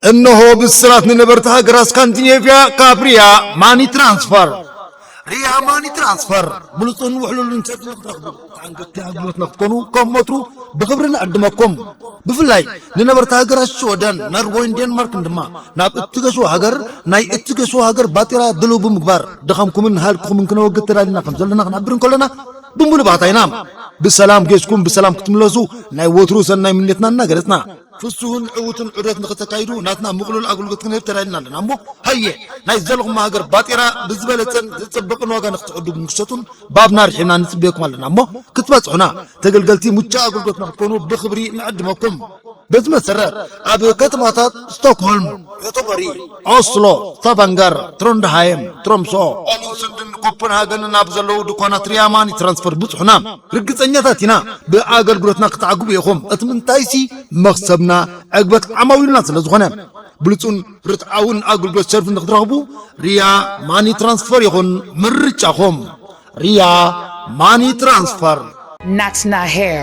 እነሆ ብስራት ንነበርቲ ሃገራት ስካንዲኔቭያ ካብ ሪያ ማኒ ትራንስፈር። ሪያ ማኒ ትራንስፈር ብሉጽን ውሕሉልን ሰብ ንኽትረኽቡ፣ ተኣንገድቲ ኣገልግሎት ንኽትኮኑ ከም ወትሩ ብኽብሪ ንዕድመኩም። ብፍላይ ንነበርቲ ሃገራት ሽወደን፣ ኖርወይን ዴንማርክን ድማ ናብ እትገሹ ሃገር ናይ እትገሹ ሃገር ባጤራ ድልው ብምግባር ድኻምኩምን ሃልክኹምን ክነወግድ ተዳሊና ከም ዘለና ክንሕብር እንከለና ብምሉእ ባህታ ኢና። ብሰላም ጌስኩም ብሰላም ክትምለሱ ናይ ወትሩ ሰናይ ምንየትና እናገለጽና፣ ፍሱህን ዕዉትን ዑደት ንኽተካይዱ ናትና ምቕሉል ኣገልግሎት ክንህብ ተዳሊና ኣለና። እሞ ሃየ ናይ ዘለኹም ሃገር ባጤራ ብዝበለጸን ዝጽብቕን ዋጋ ንኽትዕድጉን ክትሸጡን ባብና ርሒብና ንጽበየኩም ኣለና። እሞ ክትበጽሑና ተገልገልቲ ሙቻ ኣገልግሎት ንኽትኮኑ ብኽብሪ ንዕድመኩም። በዚ መሰረት ኣብ ከተማታት ስቶክሆልም፣ ዮቶቦሪ፣ ኦስሎ፣ ስታቫንገር፣ ትሮንድሃይም፣ ትሮምሶ፣ ኦሉንሱንድን ኮፐንሃገንን ኣብ ዘለዉ ድኳናት ሪያ ማኒ ትራንስፈር ብጽሑና። ርግጸኛታት ኢና ብኣገልግሎትና ክትዓግቡ ኢኹም። እቲ ምንታይሲ መኽሰብና ዕግበት ዓማዊልና ስለ ዝኾነ። ብሉጹን ርትዓውን ኣገልግሎት ሰርቪስ ንክትረኽቡ ሪያ ማኒ ትራንስፈር ይኹን ምርጫኹም። ሪያ ማኒ ትራንስፈር። Natna Hair.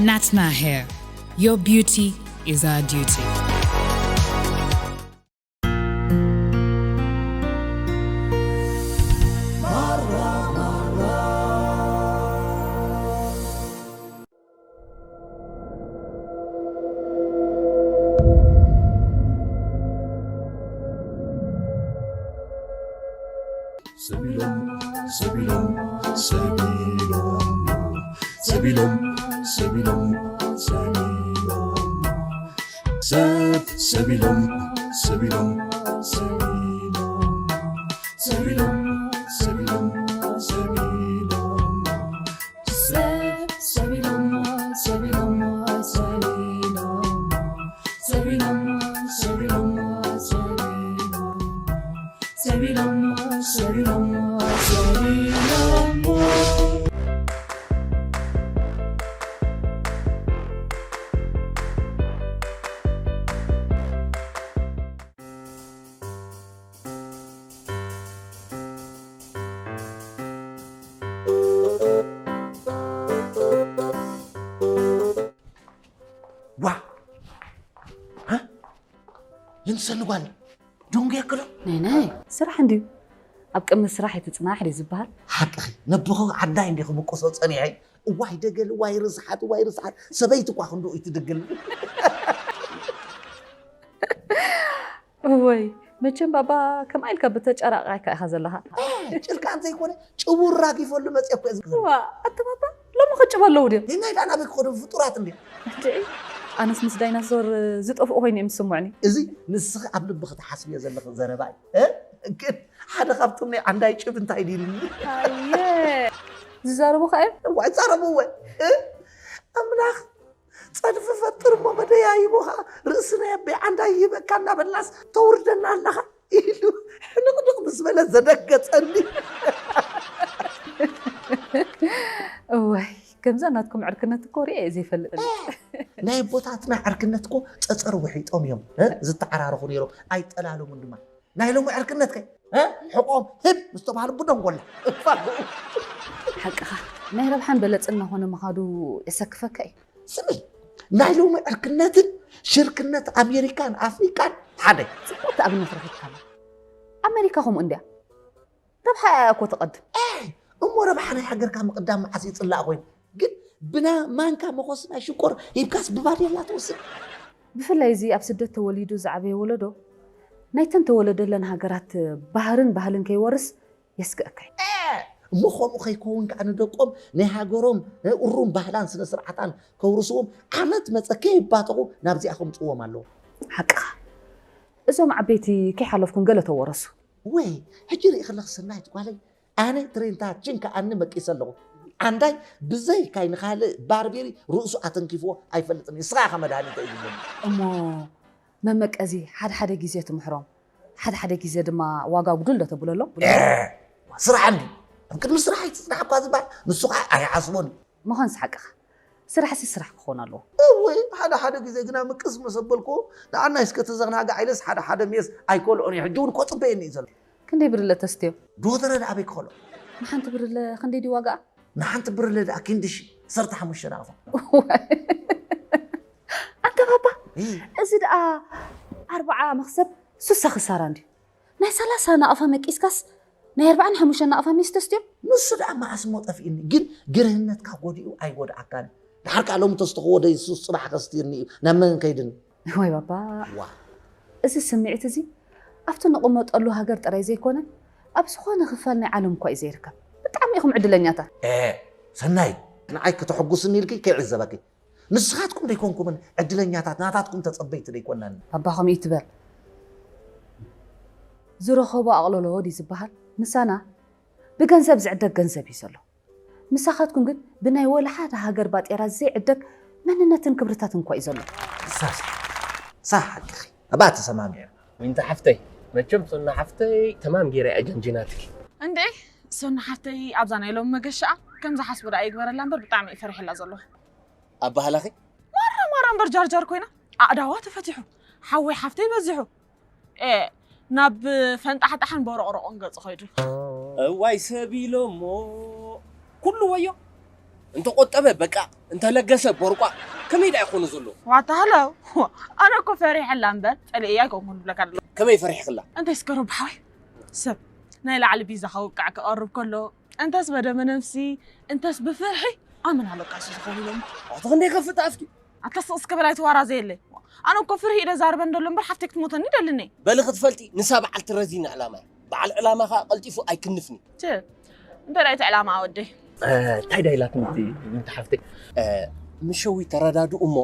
Natna Hair. Your beauty is our duty. ሰቢሎም፣ ሰቢሎም፣ ሰቢሎም፣ ሰቢሎም፣ ሰቢሎም፣ ሰቢሎም፣ ሰብ፣ ሰቢሎም፣ ሰቢሎም፣ ሰቢሎም፣ ሰቢሎም፣ ሰቢሎም፣ ሰቢሎም፣ ሰብ፣ ሰቢሎም፣ ሰቢሎም፣ ሰቢሎም፣ ሰቢሎም፣ ሰቢሎም፣ ሰቢሎም፣ ሰቢሎም፣ ሰቢሎም፣ ሰቢሎም። ዋ! ሃ? ይንሰኒ ጓል፣ ደንጉየኪ ዶ? ናይ ናይ፣ ስራሕ እንድዩ። ኣብ ቅድሚ ስራሕ ኣይትጽናሕ ድዩ ዝበሃል? ሓቅኺ፣ ነቦኺ ዓዳይ እንዲኺ ምቁሶ ጸኒሐ። እዋይ ደገል፣ እዋይ ርስሓት፣ እዋይ ርስሓት። ሰበይቲ እኳ ክንድኡ ኣይትድግል። እወይ፣ መቸም ባባ ከምኣ ኢልካ ብተጨራቓይካ ኢኻ ዘለኻ። እ፣ ጭልካ እንተይኮነ፣ ጭቡር ራጊፈሉ መጽየ እኮ እየ ዝግዘ። ዋ፣ ኣታ ባባ፣ ሎሚ ኸጭቡ ኣለዉ ድዮም? ናይ ዳና ቤት ክኸዱ ፍጡራት እንድዮም። እንድዒ፣ ኣነስ ምስ ዳይናሶር ዝጠፍኡ ኮይነ እዮም ዝስምዑኒ። እዚ ንስኺ ኣብ ልብኺ ትሓስብዮ ዘለኺ ዘረባ እዩ። እ? ግን ሓደ ካብቶም ናይ ዓንዳይ ጭብ እንታይ ድዩ ኢሉኒ? ኣየ፣ ዝዛረቡ ከ እዮም? እዋ፣ ይዛረቡ እወ። እ? ኣምላኽ ጸድፊ ፈጥር እሞ መደያይቦ ኸኣ ርእሲ ናይ ኣቦይ ዓንዳይ ይህበካ እናበልናስ ተውርደና ኣለኻ ኢሉ ሕንቕንቕ ምስ በለ ዘደገጸኒ። እዋይ፣ ከምዛ ናትኩም ዕርክነት እኮ ሪኤ እየ ዘይፈልጥ። ናይ ኣቦታትና ዕርክነት እኮ ጸጸር ውሒጦም እዮም፣ እ፣ ዝተዓራረኹ ነይሮም። ኣይጠላለሙን ድማ። ናይ ሎሚ ዕርክነት ከ፣ እ፣ ሕቆም ህብ ምስ ተባህሉ ብደንጎላ። ሓቅኻ፣ ናይ ረብሓን በለጽን እናኾነ ምኻዱ የሰክፈካ እዩ። ስሚ፣ ናይ ሎሚ ዕርክነትን ሽርክነት ኣሜሪካን ኣፍሪቃን ሓደ። ጽብቕቲ ኣብነት ረኺብካላ። ኣሜሪካ ከምኡ እንድያ። ረብሓ እያ እኮ ትቐድም። ኤ፣ እሞ ረብሓ ናይ ሃገርካ ምቕዳም መዓስ ይጽላእ ኮይኑ? ግን ብና ማንካ መኾስ ናይ ሽኮር ሂብካስ ብባዴላ ትወስድ። ብፍላይ እዚ ኣብ ስደት ተወሊዱ ዝዓበየ ወለዶ ናይተን ተወለደለን ሃገራት ባህርን ባህልን ከይወርስ የስግኣካ እዩ። ኤ፣ እሞ ከምኡ ከይከውን ከኣ ንደቆም ናይ ሃገሮም፣ እ፣ እሩም ባህላን ስነ ስርዓታን ከውርስዎም ዓመት መጸ ከይባተኹ ናብዚኣ ከምጽዎም ኣለዎም። ሓቅኻ። እዞም ዓበይቲ ከይሓለፍኩም ገለ ተወረሱ። ወይ፣ ሕጂ ርኢ ከለኺ ሰናይት ጓለይ፣ ኣነ ትሬንታ ችን ከኣኒ መቂሰ ኣለኹ። ዓንዳይ ብዘይካይ ንኻልእ ባርቤሪ ርእሱ ኣተንኪፍዎ ኣይፈልጥን እዩ። ንስኻ ኢኻ መድሃኒተይ ይብለኒ። እሞ መመቀዚ ሓደ ሓደ ግዜ ትምሕሮም፣ ሓደ ሓደ ግዜ ድማ ዋጋ ጉድል ዶ ተብለሎም? ኤ፣ ስራሕ እንዲ ኣብ ቅድሚ ስራሕ ኣይትፅናሕ እኳ ዝበሃል ንሱ ከዓ ኣይሓስቦን እዩ። መኾንስ ሓቅኻ፣ ስራሕሲ ስራሕ ክኾን ኣለዎ። እወይ ሓደ ሓደ ግዜ ግና ምቅስ መሰበልኩ ንኣናይ እስከ ተዘናጋዕ ኢለስ ሓደ ሓደ ሜስ ኣይኮልኦን እየ ሕጂ እውን ኮፅበየኒ እዩ ዘሎ። ክንደይ ብርለ ተስትዮ? ዶተረ ደኣ ኣበይ ክኸሎ? ንሓንቲ ብርለ ክንደይ ድዩ ዋጋኣ? ንሓንቲ ብርለ ደኣ ክንዲ ሺ ሰርተ ሓሙሽተ ናቕፋ። ኣንተ ባባ፣ እዚ ደኣ ኣርብዓ መኽሰብ ሱሳ ክሳራ እንድዩ። ናይ ሰላሳ ናቕፋ መቂስካስ ናይ ኣርብዓን ሓሙሽተ ናቕፋ ሚስ ተስትዮም? ንሱ ደኣ መዓስ እሞ ጠፊእኒ ግን ግርህነትካ ጎዲኡ ኣይጎድኣካን። ድሓር ከኣ ሎሚ ተስተኽዎ ደይ ሱስ ጽባሕ ከስትየኒ እዩ ናብ መን ከይድኒ። ወይ ባባ፣ ዋ እዚ ስምዒት እዚ ኣብቲ ንቕመጠሉ ሃገር ጥራይ ዘይኮነ ኣብ ዝኾነ ክፋል ናይ ዓለም እኳ እዩ ዘይርከብ። ብጣዕሚ ኢኹም ዕድለኛታት። ኤ ሰናይ ንዓይ ከተሐጉስኒ ኢልኪ ከይዕዘበኪ ንስኻትኩም ደይኮንኩምን ዕድለኛታት ናታትኩም ተጸበይቲ ደይኮናን። ኣባ ከምኡ ይትበል። ዝረኸቦ ኣቕለሎ ድዩ ዝበሃል? ምሳና ብገንዘብ ዝዕደግ ገንዘብ እዩ ዘሎ። ምሳኻትኩም ግን ብናይ ወላ ሓደ ሃገር ባጤራ ዘይዕደግ መንነትን ክብርታትን እኳ እዩ ዘሎ። ሳሳ ሳሕ ሓቅኺ ኣባ ተሰማሚዐ። ዊንታ ሓፍተይ መቸም ሶና ሓፍተይ ተማም ገይረ እያ ጀንጂናትኪ። እንዴ ሶና ሓፍተይ ኣብዛ ናይ ሎም መገሻኣ ከም ዝሓስቡ ደኣ ይግበረላ እምበር ብጣዕሚ እዩ ፈሪሕላ ዘሎ። ኣባህላኺ ማራ ማራ እምበር ጃርጃር ኮይና ኣእዳዋ ተፈቲሑ ሓወይ ሓፍተይ በዚሑ ኤ ናብ ፈንጣሕጣሕን ቦሮቕሮቕን ገጹ ኸይዱ። እዋይ ሰብ ኢሎሞ ኩሉ ወዮ እንተቆጠበ በቃ እንተለገሰ ቦርቋ ከመይ ደኣ ይኾኑ ዘሎ። ዋታ ሃለው ኣነ እኮ ፈሪሐላ እምበር ጸሊእያ ኣይኮንኩን ዝብለካ ዘሎ። ከመይ ፈሪሕክላ? እንታይ እስከ ሮብ ሓወይ ሰብ ናይ ላዕሊ ቢዛ ከውቃዕ ክቐርብ ከሎ እንተስ በደመ ነፍሲ እንተስ ብፍርሒ ኣመና ለቃሱ ዝኸውን ኢሎም ኣቶ ክንደይ ከፍታ ኣፍኪ ኣታ ስቕ እስከ በል ኣይትዋራዘየለይ ኣነ እኮ ፍርሂ ኢለ ዛርበ እንደሎ እምበር ሓፍተይ ክትሞተኒ ይደልኒ በሊ ክትፈልጢ ንሳ በዓልቲ ረዚን ዕላማ እያ በዓል ዕላማ ኸዓ ቀልጢፉ ኣይክንፍን እዩ ችል እንታይ ዳኣ እቲ ዕላማ ወደይ እንታይ ዳ ኢላትኒ እቲ ሓፍተይ ምሸዊ ተረዳድኡ እሞ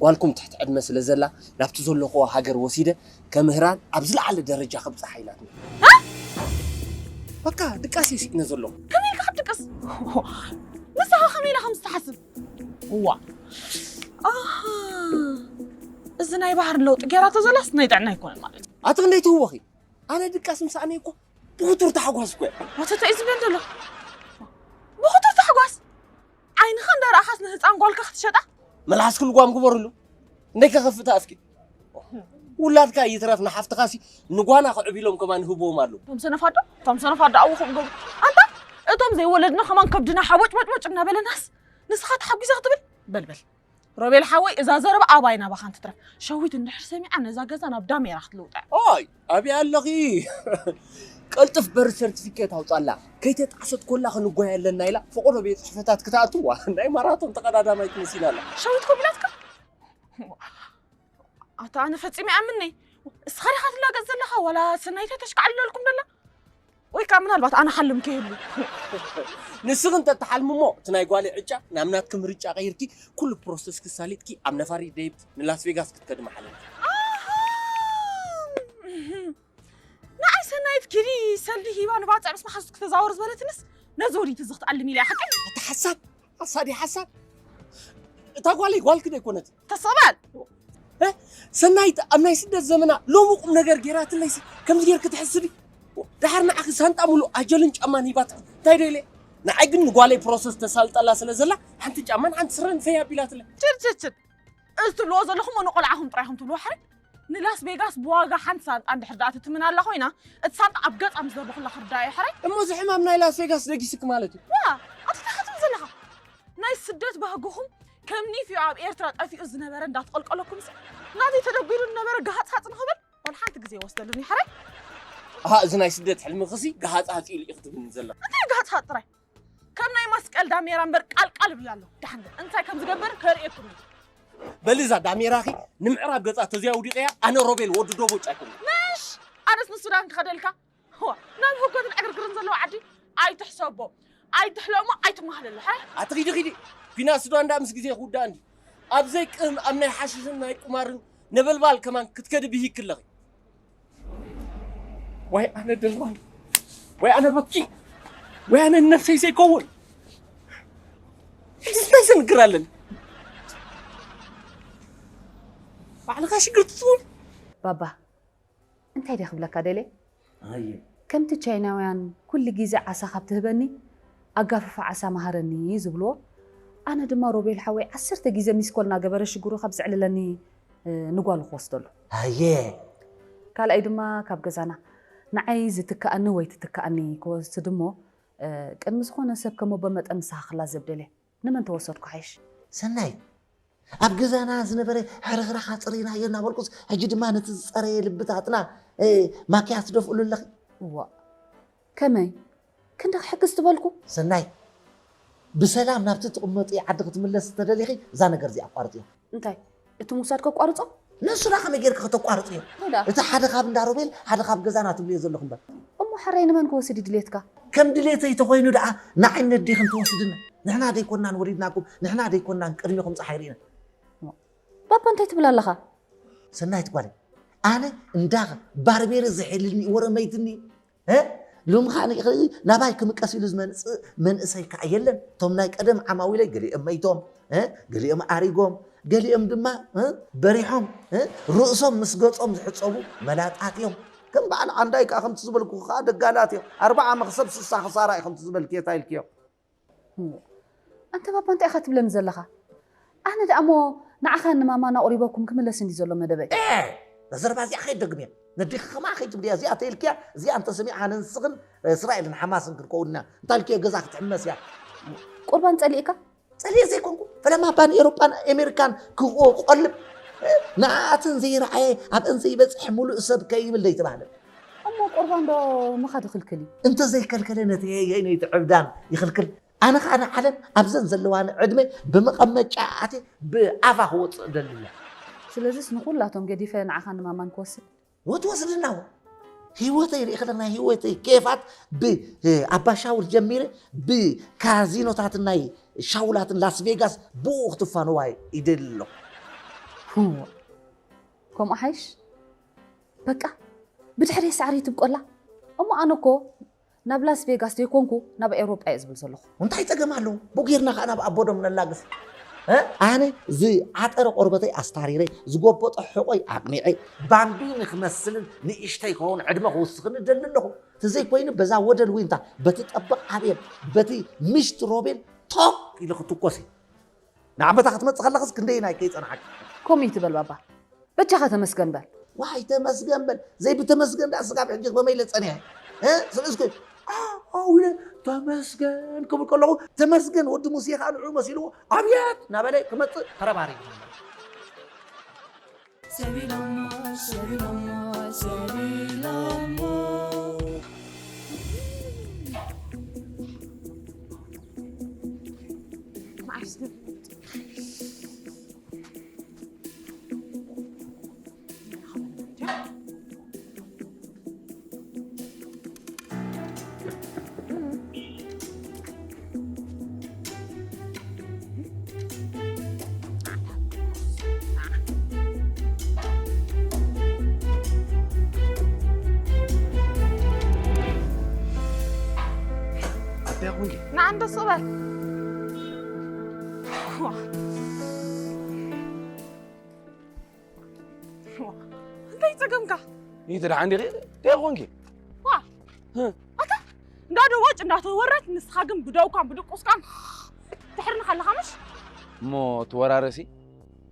ጓልኩም ትሕቲ ዕድመ ስለ ዘላ ናብቲ ዘለኽዎ ሃገር ወሲደ ከምህራን ኣብ ዝለዓለ ደረጃ ከብፅሓ ኢላትኒ። በቃ ድቃስ እየ ስኢነ ዘለኹ። ከመይ ኢልካ ክትድቅስ? ንስኻ ከመይ ኢላ ከምዚ ትሓስብ? እዋ ኣሃ፣ እዚ ናይ ባህሪ ለውጢ ገይራቶ ዘላስ ናይ ጥዕና ኣይኮነን ማለት እዩ። ኣቲ ክንደይ ትህወኺ? ኣነ ድቃስ ምሳኣነ እኮ ብኽቱር ታሕጓስ እኮ እያ። ኣቲ እንታይ እዩ ዝብል ዘሎ? ብኽቱር ታሕጓስ? ዓይንኻ እንዳረኣኻስ ንህፃን ጓልካ ክትሸጣ? መልሓስኪ ልጓም ግበርሉ። እንደይ ከኸፍእ ተኣፍኪ። ውላድካ ይትረፍ ንሓፍትኻሲ ንጓና ክዕብ ኢሎም ከማን ይህብዎም ኣለዉ። እቶም ሰነፍ ኣዶ እቶም ሰነፍ ኣዶ ኣብኡ ከምኡ ገብሩ። ኣንታ እቶም ዘይወለድና ከማን ከብድና ሓቦጭቦጭቦጭ እናበለናስ ንስኻ ተሓጒሰ ክትብል በልበል። ሮቤል ሓወይ እዛ ዘረባ ኣባይ ናባኻን ትትረፍ። ሸዊት እንድሕር ሰሚዓ ነዛ ገዛ ናብ ዳሜራ ክትልውጣ። ኦይ ኣብይ ኣለኺ። ቀልጥፍ በርት ሰርቲፊኬት ኣውፃላ ከይተጣዕሰት ኮላ ክንጓየ ኣለና ኢላ ፈቆዶ ቤት ፅሕፈታት ክትኣትዋ ናይ ማራቶን ተቐዳዳማይ ትመሲላ ኣላ። ሸዊት ኮሚላትካ ኣታ ኣነ ፈፂመ ኣምነይ እስኻ ዲኻ ትላገፅ ዘለኻ ዋላ ሰናይታ ተሽካዕልለልኩም ደላ ወይ ከዓ ምናልባት ኣነ ሓልም ከይህሉ ንስኺ እንተትሓልሚ እሞ እቲ ናይ ጓለይ ዕጫ ናብ ናትኪ ምርጫ ቀይርኪ ኩሉ ፕሮሰስ ክሳሊጥኪ ኣብ ነፋሪት ደይብ ንላስ ቬጋስ ክትከዲ ምሓለልኪ። ንዓይ ሰናይት ኪዲ ሰልዲ ሂባ ንባፅዕ ምስ መሓዙት ክተዛወር ዝበለትንስ ነዚ ወዲት እዚ ክትኣልም ኢለ ሓቂ እቲ ሓሳብ ሓሳዲ ሓሳብ እታ ጓለይ ጓልኪ ዶ ኣይኮነትን ተሰባል ሰናይት ኣብ ናይ ስደት ዘመና ሎሚ ቁም ነገር ገይራትለይሲ ከምዚ ጌርኪ ትሕስቢ ድሓር ንዓኺ ሳንጣ ሙሉእ ኣጀልን ጫማን ሂባትኪ እንታይ ዶ ኢለ ንዓይ ግን ንጓለይ ፕሮሰስ ተሳልጠላ ስለ ዘላ ሓንቲ ጫማን ሓንቲ ስረን ፈይ ኣቢላትለይ ችርችርችር እዚ ትብልዎ ዘለኹም ንቆልዓኹም ጥራይ ኢኹም ትብልዎ ሕራይ ንላስ ቬጋስ ብዋጋ ሓንቲ ሳንጣ እንድሕር ደኣ ትትምናላ ኮይና እቲ ሳንጣ ኣብ ገጻ ምስ ዘርበኹላ ክርዳእ እዩ ሕራይ እሞ እዚ ሕማም ናይ ላስ ቬጋስ ደጊስኪ ማለት እዩ ዋ ኣቲ እንታይ ክትብል ዘለኻ ናይ ስደት ባህግኹም ከም ኒፍዮ ኣብ ኤርትራ ጠፊኡ ዝነበረ እንዳተቐልቀለኩምሲ ናተይ ተደጒሉ ዝነበረ ገሃጽ ሃጽ ንኽብል ዋላ ሓንቲ ግዜ ይወስደሉን እዩ ሕራይ ኣሃ እዚ ናይ ስደት ሕልምኽሲ ገሃጽ ሃጽ ኢሉ ኢኺ ትብልኒ ዘለኺ እንታይ ገሃጽ ሃጽ ጥራይ ከም ናይ መስቀል ዳሜራ እምበር ቃልቃል እብል ኣለኹ። ደሓን እንታይ ከም ዝገብር ከርእየኩም እየ። በሊ እዛ ዳሜራኺ ንምዕራብ ገጻ ተዝያ ውዲቐያ ኣነ ሮቤል ወዲ ዶቦጭ ኣይኮንኩን። ምሽ ኣነስ ንሱዳን ክኸደልካ። ዋ ናብ ህጎትን ዕግርግርን ዘለዎ ዓዲ ኣይትሕሰቦ ኣይትሕለሞ ኣይትማህለሎ። ሓይ ኣቲ ኺዲ ኺዲ ኲናት ሱዳን ደኣ ምስ ግዜ ክውዳእ እንድዩ። ኣብ ዘይቅም ኣብ ናይ ሓሽሽን ናይ ቁማርን ነበልባል ከማን ክትከዲ ብሂግኪ ኣለኺ። ወይ ኣነ ደልዋይ ወይ ኣነ በኪ ወይ ኣነ ንነብሰይ ዘይከውን እንታይ ዘንግር ኣለኒ ባዕልኻ ሽግር ትትውን ባባ እንታይ ድየ ክብለካ ደልየ ኣየ ከምቲ ቻይናውያን ኩሉ ግዜ ዓሳ ካብ ትህበኒ ኣጋፍፋ ዓሳ መሃረኒ ዝብልዎ፣ ኣነ ድማ ሮቤል ሓወይ ዓሰርተ ግዜ ሚስኮል እናገበረ ሽግሩ ካብ ዘዕልለኒ ንጓሉ ክወስደሉ። ኣየ ካልኣይ ድማ ካብ ገዛና ንዓይ ዝትክኣኒ ወይ ትትክኣኒ ክወስድ እሞ ቅድሚ ዝኾነ ሰብ ከም ኣቦ መጠን ንስኻ ክላዘብ ደልየ። ንመን ተወሰድኩ ሓይሽ? ሰናይ ኣብ ገዛና ዝነበረ ሕርኽራኽ ኣፅሪናዮ እናበልኩስ ሕጂ ድማ ነቲ ዝፀረየ ልብታትና ማክያት ትደፍእሉ ኣለኺ። እዋእ ከመይ ክንዲ ክሕግዝ ትበልኩ? ሰናይ ብሰላም ናብቲ ትቕመጥዮ ዓዲ ክትምለሲ ተደሊኺ እዛ ነገር እዚኣ ኣቋርፅዮ። እንታይ እቲ ምውሳድ ከቋርፆ? ንሱ ደኣ ከመይ ጌርኪ ከተቋርፅዮ? እንታይ ደኣ? እቲ ሓደ ካብ እንዳ ሮቤል ሓደ ካብ ገዛና ትብልዮ ዘለኺ እምበር። እሞ ሕራይ ንመን ክወስድ እዩ ድሌትካ? ከም ድሌተይ ተኾይኑ ደኣ ንዓይ ነዴኽን ትወስድና? ንሕና ደይኮናን ወሊድናኩም? ንሕና ደይኮናን ቅድሜኹም ፀሓይ ርኢና? ባባ እንታይ ትብል ኣለኻ? ሰናይት ጓለይ ኣነ እንዳ ባርቤረ ዝሕልኒ ወረ መይትኒ እ ሎሚ ከዓ ንኢኽሪ ናባይ ክምቀስ ኢሉ ዝመንፅእ መንእሰይ ከዓ የለን። እቶም ናይ ቀደም ዓማዊለይ ገሊኦም መይቶም፣ እ ገሊኦም ኣሪጎም፣ ገሊኦም ድማ እ በሪሖም፣ እ ርእሶም ምስ ገፆም ዝሕፀቡ መላጣት እዮም። ከም በዓል ዓንዳይ ከዓ ከምቲ ዝበልኩ ከዓ ደጋላት እዮም። ኣርብዓ መኽሰብ ስሳ ክሳራ እዩ ከምቲ ዝበልክዮ እንታይ ኢልክዮ? ኣንተ ባባ እንታይ ኢኻ ትብለኒ ዘለኻ? ኣነ ደኣ እሞ ንዓኻን ንማማን ኣቑሪበኩም ክምለስ እንድዩ ዘሎ መደበይ። ኤ! እዛ ዘረባ እዚኣ ከይትደግምያ። ነዴኺ ከማኣ ከይትብልያ። እዚኣ ተይልክያ፣ እዚኣ እንተሰሚዓ ኣነ ንስኽን እስራኤልን ሓማስን ክንከውን ኢና። እንታይ ኢልክዮ ገዛ ክትሕመስ እያ። ቁርባን ጸሊእካ? ጸሊኤ ዘይኮንኩ። ፈለማ ባን ኤውሮጳን ኣሜሪካን ክቆልብ ንኣኣትን ዘይረኣየ ኣብአን ዘይበጽሐ ሙሉእ ሰብ ከይብል ደይተባህለ። እሞ ቁርባን ዶ ምኻድ ይኽልክል እዩ? እንተዘይከልከለ ነቲ የየነይቲ ዕብዳን ይኽልክል? ኣነ ኸኣ ንዓለም ኣብዘን ዘለዋኒ ዕድመ ብመቐመጫኣ ኣትየ ብኣፋ ክወጽእ እደሊ ኣለኹ። ስለዚስ ንኹላቶም ገዲፈ ንዓኻን ንማማን ክወስድ? ወትወስድና እዎ። ህይወተይ ርኢኺ ኣለኺ፣ ናይ ህይወተይ ኬፋት ብኣባሻውል ጀሚረ ብካዚኖታትን ናይ ሻውላትን ላስ ቬጋስ ብኡ ክትፋነዋ ይደሊ ኣለኹ። ከምኡ ሓይሽ? በቃ ብድሕሪይ ሳዕሪ ትብቆላ። እሞ ኣነ እኮ ናብ ላስ ቬጋስ ዘይኮንኩ ናብ ኤውሮጳ እየ ዝብል ዘለኹ። እንታይ ጸገም ኣለዎ? ብኡ ጌርና ከኣ ናብ ኣቦዶም ነላግስ። እ? ኣነ ዝዓጠረ ቆርበተይ ኣስታሪረ፣ ዝጎበጠ ሕቖይ ኣቕኒዐ፣ ባምቢ ንክመስልን ንእሽተይ ክኸውን ዕድመ ክውስኽኒ እደሊ ኣለኹ። ተዘይኮይኑ በዛ ወደል ዊንታ፣ በቲ ጠበቕ ዓብየል፣ በቲ ምሽት ሮቤል ቶክ ኢለ ክትኮስ እየ። ንዓመታ ክትመጽእ ከለኽስ ክንደየናይ ከይጸንሓኪ። ከምኡ ይትበል ባባ። በጃኻ ተመስገን በል። ዋይ ተመስገን በል። ዘይብተመስገን ደኣ ስጋብ ሕጂ ከመይ ኢለ ጸኒሐ? እ? ስምዒ እስኪ ኣው ኢለ ተመስገን ክብል ከለኹ ተመስገን ወዲ ሙሴ ከኣ ንዕኡ መሲልዎ ኣብየት እናበለ ክመጽእ ተረባሪቡ። ሰቢሎሞ ሰቢሎሞ ሰቢሎሞ መዓስ ንዓንዶ ስቕ በል። እንታይ ጸገምካ? ይተ ደሓን ዲኺ? እንታይ ኮንኪ? ዋ! ኣታ እንዳደወጭ እንዳተወረት ንስኻ ግን ብደውካን ብድቁስካን ትሕርኒ ከለኻ ምሽ? እሞ ትወራረሲ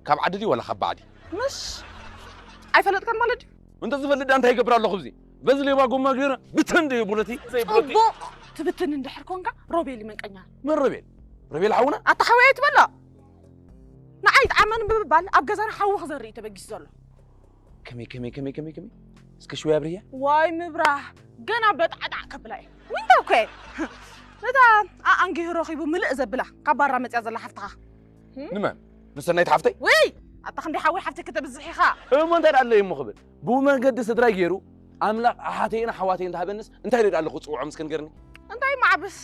ካብ ዓዲ ድዩ ወላ ካብ ባዕዲ? ምሽ ኣይፈለጥካን ማለት ድዩ? እንተ ዝፈልጥ ዳ እንታይ ይገብር ኣለኹ ኣብዚ? በዚ ሌባ ጎማ ገይረ ብተን ደየ ቡለቲ ዘይቡለቲ። ጽቡቕ ትብትን እንድሕር ኮንካ ሮቤል ይመንቀኛ። መን ሮቤል? ሮቤል ሓውና? ኣታ ሓወይ ኣይትበሎ። ንዓይ ይጥዓመኒ ብምባል ኣብ ገዛና ሓዊ ክዘርእ እዩ ተበጊሱ ዘሎ። ከመይ ከመይ ከመይ ከመይ ከመይ እስከ ሽወይ ኣብርያ። ዋይ ምብራህ ገና በጣዕጣዕ ከብላ እዩ። ዊንታ እኮ እየ። ነታ ኣኣንጊሁ ረኺቡ ምልእ ዘብላ ካብ ባራ መፅያ ዘላ ሓፍትኻ። ንመን? ንሰናይት ሓፍተይ? ውይ ኣታ ክንደይ ሓወይ ሓፍተይ ከተብዝሕ ኢኻ። እሞ እንታይ ደኣ ኣለይ እሞ ክብል ብኡ መንገዲ ስድራይ ገይሩ ኣምላኽ ኣሓተይን ኣሕዋተይን እንተሃበንስ እንታይ ኢለ ደኣ ኣለኹ ክፅውዖም እስከ ንገርኒ? እንታይ ማዕበስ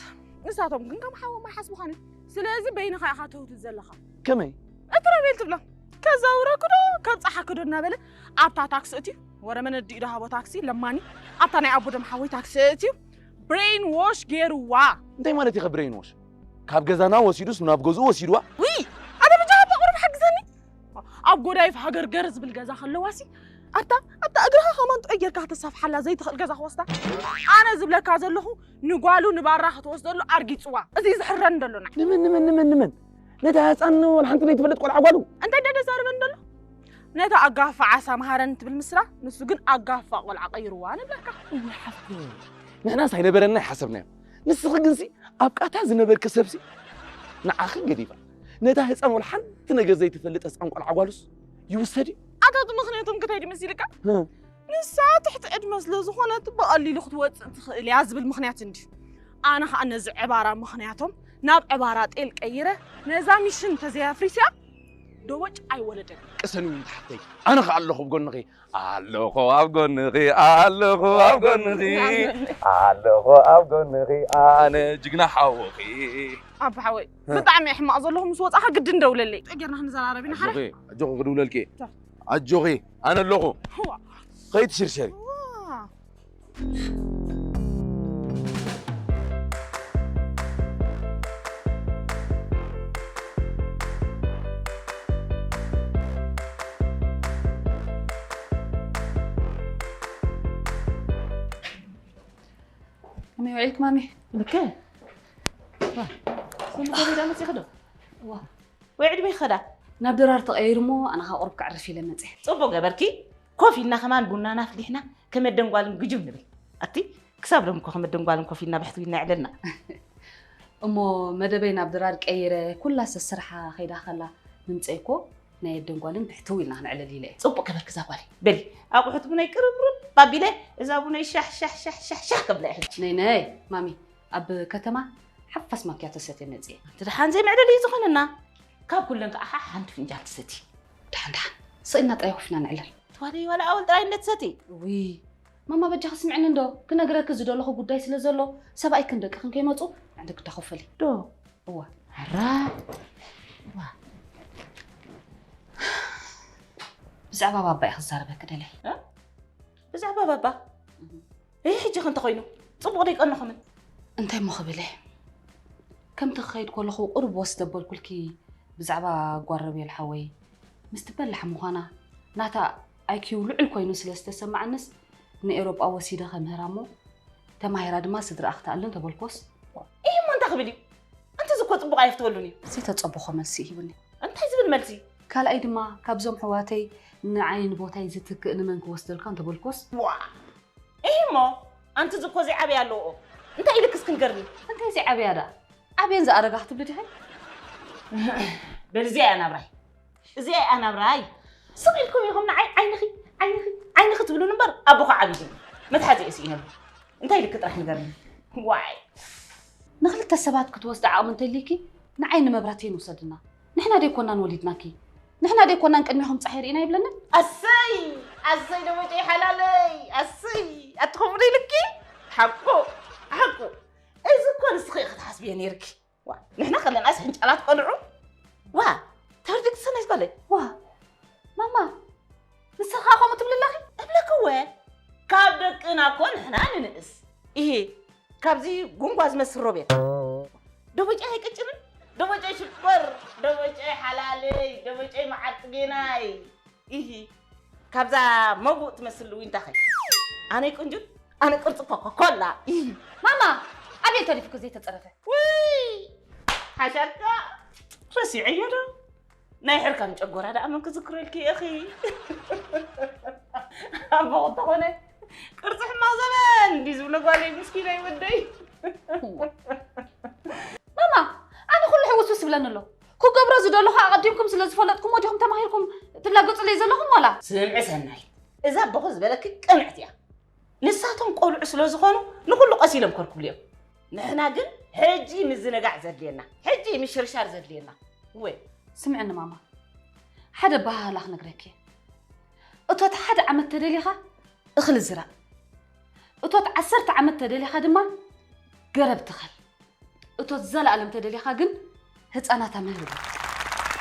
ንሳቶም ግን ከም ሓዎም ኣይሓስቡኻን እዮም። ስለዚ በይንኻ ኢኻ ተውትት ዘለኻ። ከመይ? እቲ ሮቤል ትብሎ ከዛውረኩ ዶ ከብፅሓኪ ዶ እናበለ ኣብታ ታክሲ እትዩ ወረ መነዲኡ ዶ ሃቦ ታክሲ ለማኒ ኣብታ ናይ ኣቦ ደም ሓወይ ታክሲ እትዩ ብሬን ዎሽ ገይርዋ። እንታይ ማለት ኢኸ ብሬን ዎሽ? ካብ ገዛና ወሲዱስ ናብ ገዝኡ ወሲድዋ? ውይ ኣነ ብጃ ኣባ ቁሩብ ሓግዘኒ። ኣብ ጎዳይፍ ሃገር ገር ዝብል ገዛ ከለዋሲ ኣታ ኣታ እግርኻ ከማን ጥዑይ ጌርካ ከተሳፍሓላ ዘይትኽእል ገዛ ክወስዳ? ኣነ ዝብለካ ዘለኹ ንጓሉ ንባራ ክትወስደሉ ኣርጊጽዋ። እዚ ዝሕረን ዘሎ ንዓይ። ንመን ንመን ንመን ንመን? ነታ ህፃን ወላ ሓንቲ ዘይትፈልጥ ቆልዓ ጓሉ? እንታይ ደደ ዛርበን ዘሎ? ነታ ኣጋፋ ዓሳ መሃረን ትብል ምስላ፣ ንሱ ግን ኣጋፋ ቆልዓ ቀይርዋ ንብለካ። እወ ሓፍቲ፣ ንሕናስ ኣይነበረና ኣይሓሰብናዮ። ንስኺ ግንሲ ኣብ ቃታ ዝነበርኪ ሰብሲ ንዓኺ ገዲፋ። ነታ ህፃን ወላ ሓንቲ ነገር ዘይትፈልጥ ህፃን ቆልዓ ጓሉስ ይውሰድ እዩ። ኣታ እቲ ምኽንያቶም ክታይ ድመሲልካ? ህ። ንሳ ትሕቲ ዕድመ ስለ ዝኾነት ብቐሊሉ ክትወፅእ ትኽእል እያ ዝብል ምኽንያት እንድዩ። ኣነ ኸኣ ነዚ ዕባራ ምኽንያቶም ናብ ዕባራ ጤል ቀይረ ነዛ ሚሽን እንተዘይኣፍሪስያ ዶቦጭ ኣይወለደን። ቅሰኒ እውን ተሓተይ፣ ኣነ ኸኣ ኣለኹ ኣብ ጎንኺ። ኣለኹ ኣብ ጎንኺ፣ ኣለኹ ኣብ ጎንኺ። ኣለኹ ኣብ ጎንኺ፣ ኣነ ጅግና ሓውኺ። ኣባ ሓወይ፣ እ። ብጣዕሚ እየ ሕማቕ ዘለኹ፣ ምስ ወጻኻ ግድን ደውለለይ። ጠጊርና ክንዘራረብ ኢና፣ ሓረ? ኣጆኺ፣ ኣጆኺ ክድውለልኪ። ቻው። ኣጆኺ፣ ኣነ ኣለኹ። ዋ። ከይትሽርሸሪ። ዋ። ከመይ ውዒልኪ ማሚ? ልክዕ። ዋ፣ ሰኑ ገበይ ደኣ መጺኺ ዶ? ዋ። ወይ ዕድመ ይኸዳ? ናብ ድራር ተቐይሩ እሞ ኣነ ኸኣ ቁሩብ ከዕርፍ ኢለ መጺአ። ጽቡቕ ገበርኪ። ኮፍ ኢልና ከማን ቡናና ኣፍሊሕና ከመ ኣደን ጓልን ግጅም ንብል። ኣቲ ክሳብ ሎም እኮ ከመ ኣደን ጓልን ኮፍ ኢልና ብሕትዊ ኢልና የዕለልና። እሞ መደበይ ናብ ድራር ቀይረ፣ ኩላ ሰስርሓ ከይዳ ከላ ምምጸይ እኮ ናይ ኣደን ጓልን ብሕትው ኢልና ክንዕልል ኢለ እየ። ጽቡቕ ገበርኪ እዛ ጓለይ። በሊ፣ ኣቑሑት ቡነይ ቅርብርብ ኣቢለ፣ እዛ ቡነይ ሻሕ፣ ሻሕ፣ ሻሕ፣ ሻሕ፣ ሻሕ ከብላ እየ ሕጂ። ነይ፣ ነይ፣ ማሚ፣ ኣብ ከተማ ሓፋስ ማክያቶ ሰትየ መጽየ። እቲ ደሓን ዘይምዕልል እዩ ዝኾነና። ካብ ኩለን ከዓ ሓንቲ ፍንጃል ትሰቲ። ደሓን፣ ደሓን። ስቕ ኢልና ጥራይ ኮፍ ኢና ንዕለል። ትዋለይ ዋላ ኣወል ጥራይ እንደትሰቲ። ውይ፣ ማማ በጃኺ ስምዕኒ እንዶ፣ ክነግረኪ ዝደለኹ ጉዳይ ስለ ዘሎ፣ ሰብኣይክን ደቅኽን ከይመጹ ንዕዲ ክዳኸፈሊ። ዶ? እዋ። ኣራ። ዋ። ብዛዕባ ባባ እየ ክዛረበኪ ደልየ። እ? ብዛዕባ ባባ? እህ። እይ፣ ሕጂ ከ እንተኾይኑ? ጽቡቕ ዶ ይቀንኹምን? እንታይ እሞ ክብል እየ? ከምቲ ክኸይድ ከለኹ ቁሩብ ወስ ዘበልኩልኪ ብዛዕባ ጓል ረቤል ሓወይ፣ ምስቲ በላሕ ምዃና፣ ናታ ኣይ ኪው ልዑል ኮይኑ ስለ ዝተሰማዓንስ፣ ንኤውሮጳ ወሲደ ከምህራ እሞ፣ ተማሂራ ድማ ስድራኣ ክትኣልን ተበልኮስ። እይ፣ እሞ እንታይ ክብል እዩ? ኣንቲ እዚ እኮ ጽቡቕ ኣየፍትወሉን እዩ። ዘይተጸበኾ መልሲ ሂቡኒ። እንታይ ዝብል መልሲ? ካልኣይ ድማ፣ ካብዞም ኣሕዋተይ ንዓይ ንቦታይ ዝትክእ ንመን ክወስደልካ እንተበልኮስ? ዋ! እሂ እሞ፣ ኣንቲ እዚ እኮ ዘይዓበየ ኣለዎ። እንታይ ኢልክስ ክንገርኒ? እንታይ ዘይዓበያ ደኣ? ዓብየን ዝኣረጋ ክትብሊ ዲኺ? በል እዚኣ እያ ናብራይ። እዚኣ እያ ናብራይ። ስቕ ኢልኩም ኢኹም ንዓይ ዓይንኺ፣ ዓይንኺ፣ ዓይንኺ ትብሉኒ እምበር ኣቦኹ ዓብዩ መትሓዚ እየ ስኢነሉ። እንታይ ኢልኪ ጥራሕ ንገርኒ? ዋይ። ንኽልተ ሰባት ክትወስዲ ዓቕሚ እንተልይኪ ንዓይ ንመብራህተይ ንውሰድና። ንሕና ደይኮናን ወሊድናኪ? ንሕና ደይኮናን ቅድሜኹም ጻሒ ርኢና ይብለኒ? ኣሰይ! ኣሰይ ደቦጨይ ሓላለይ! ኣሰይ! ኣትኸምሉ ኢልኪ? ሓቁ! ሓቁ! እዚ እኮ ንስኺ ኢኺ ክትሓስብዮ ነይርኪ። ዋ፣ ንሕና ከለናስ ሕንጫላት ቆልዑ? ዋ፣ ተርዲግ ሰናይ ዝጓለይ። ዋ፣ ማማ፣ ንስኻ ከምኡ ትብሊ ኣለኺ? እብለኪ እወ፣ ካብ ደቅና እኮ ንሕና ንንእስ። ኢሂ፣ ካብዚ ጉንጓ ዝመስል ሮቤል። ደቦጨይ ኣይቅጭንን፣ ደቦጨይ ሽኮር፣ ደቦጨይ ሓላለይ፣ ደቦጨይ መዓር ጽጌናይ። ኢሂ፣ ካብዛ መጉእ ትመስል ዊንታኸይ። ኣነይ ቅንጁት፣ ኣነ ቅርጺ ኮካ ኮላ። ኢሂ። ማማ፣ ኣቤል ተሪፉ ዘይተጸረፈ። ውይ፣ ሓሻካ፣ ረሲዐዮ ዶ? ናይ ሕርካን ጨጎራ ደኣ መን ክዝክረልኪ እኺ? ኣቦ እንተኾነ ቅርጺ ሕማቕ ዘበን እንዲ ዝብሎ ጓለይ ምስኪነይ ወደይ። ማማ፣ ኣነ ኩሉ ሕውስውስ ይብለኒ ኣሎ። ክገብሮ ዝደለኹ ኣቐዲምኩም ስለ ዝፈለጥኩሞ ዲኹም ተማሂርኩም ትላገጹለይ ዘለኹም ዋላ? ስምዒ ሰናይት፣ እዛ ኣቦኹ ዝበለኪ ቅንዕቲ እያ። ንሳቶም ቆልዑ ስለ ዝኾኑ ንኹሉ ቀስ ኢሎም ከርኩሉ እዮም። ንሕና ግን ሕጂ ምዝንጋዕ ዘድልየና፣ ሕጂ ምሽርሻር ዘድልየና። ወይ ስምዕኒ ማማ፣ ሓደ ኣበሃህላ ክነግረኪ እየ። እቶት ሓደ ዓመት ተደሊኻ እኽሊ ዝራእ፣ እቶት ዓሰርተ ዓመት ተደሊኻ ድማ ገረብ ትኸል፣ እቶት ዘለኣለም ተደሊኻ ግን ህፃናት ኣምህር።